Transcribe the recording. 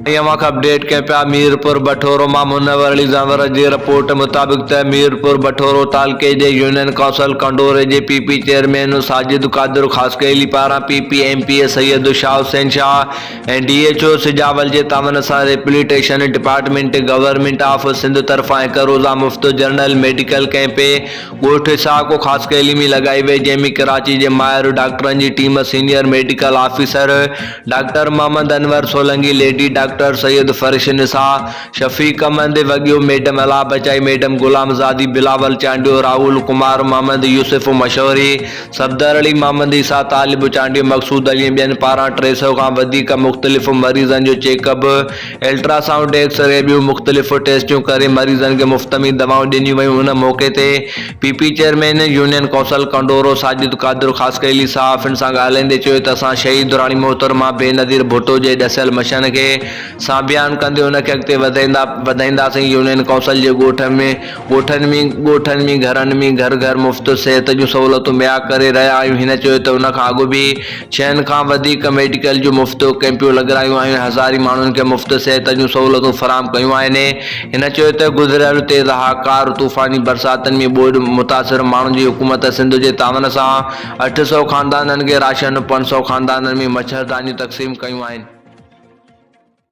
۽ اوهان کي اپڊيٽ ڪيون پيا ميرپور بٺورو مان منور علي زنور جي رپورٽ مطابق ته ميرپور بٺورو تعلقي جي يونين ڪائونسل ڪنڊوري جي P P chairman Sajid Qadir Khaskheli پاران P P M P A Syed Shah Hussain Shah ۽ D H O Sujawal جي تعاون سان rehabilitation department government of Sindh طرفان هڪ روزه مفت جنرل ميڊيڪل ڪئمپ ڳوٺ اسحاق خاصخيلي ۾ لڳائي وئي جنهن ۾ ڪراچي جي ماهر ڊاڪٽرن جي team senior medical officer doctor Muhammad Anwar Solangi, lady doctor Syed Farsh Nisa, Shafiq Ahmed Wagio, madam Allah Bachai, madam Ghulam Zadi, Bilawal Chandio, Rahul Kumar, Muhammad Yousuf Mashori, Safdar Ali, Muhammad Isa, Talib Chandio, Maqsood Ali ۽ ٻين پاران 300 کان وڌيڪ مختلف مريضن جو check up, ultrasound, X ray ٻيون مختلف ٽيسٽيون ڪري مريضن کي مفت ۾ دوائون ڏنيون ويون ان موقعي تي P P chairman union council Kandoro Sajid Qadir Khaskheli صحافين سان ڳالهائيندي چيو ته اسان شهيد راڻي محترمه بينظير ڀٽو جي ڏسيل مشن کي سانبيان ڪندي ان کي اڳتي وڌائيندا وڌائينداسين يونين ڪائونسل جي ڳوٺ ۾ ڳوٺن ۾ ڳوٺن ۾ گهرن ۾ گهر گهر مفت صحت جون سهولتون مهيا ڪري رهيا آهيون هن چيو ته ان کان اڳ به ڇهن کان وڌيڪ ميڊيڪل جون مفت ڪئمپيون لڳرايون آهن هزارين ماڻهن کي مفت صحت جون سهولتون فراهم ڪيون آهن هن چيو ته گذريل تيز هاڪار طوفاني برساتن ۾ ٻوڏ متاثر ماڻهن جي حڪومت سنڌ جي تعاون سان 800 خاندانن کي راشن 500 خاندانن ۾ مڇردانيون تقسيم ڪيون آهن.